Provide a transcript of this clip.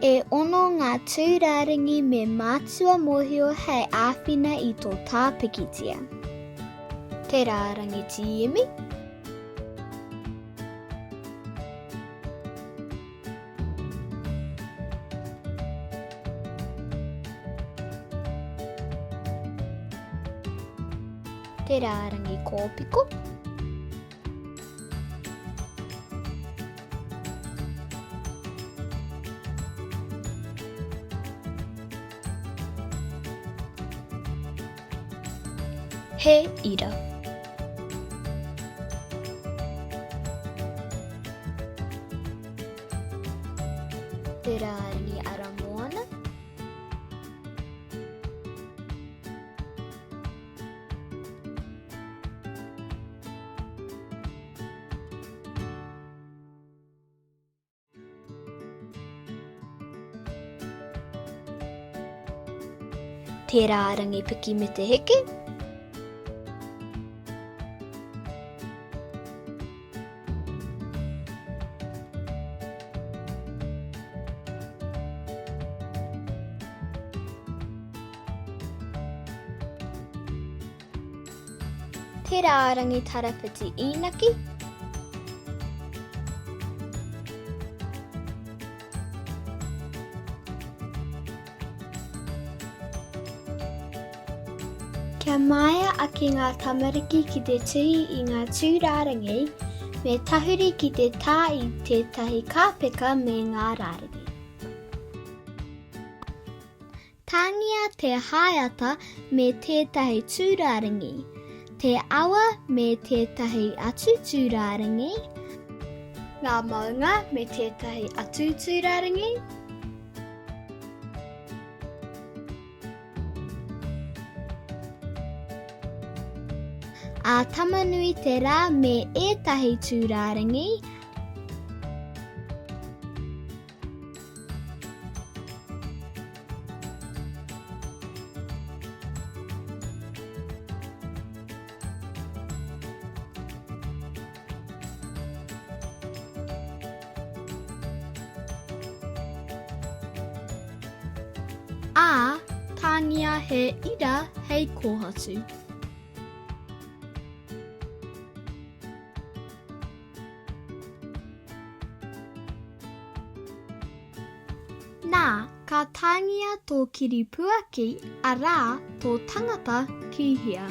E ono ngā tūrārangi me mātua mōhio hei āwhina i tō tā pikitia. Te rārangi tīemi. Te rārangi kōpiko. He ira. Te rārangi ara moana. Te rārangi piki me te heke. Te rārangi tarawhiti īnaki. Kia māia ake ngā tamariki ki te tuhi i ngā tū rārangi, me tahuri ki te tā i tētahi kāpeka me ngā rārangi. Tāngia te haeata me tētahi tūrārangi, te awa me tētahi atu tūrārangi, ngā maunga me tētahi atu tūrārangi. A Tamanui-te-rā me ētahi tūrārangi. Ā, tāngia he ira hei kōhatu. Nā, ka tāngia tō kiripuaki, arā, tō tangata, ki hea?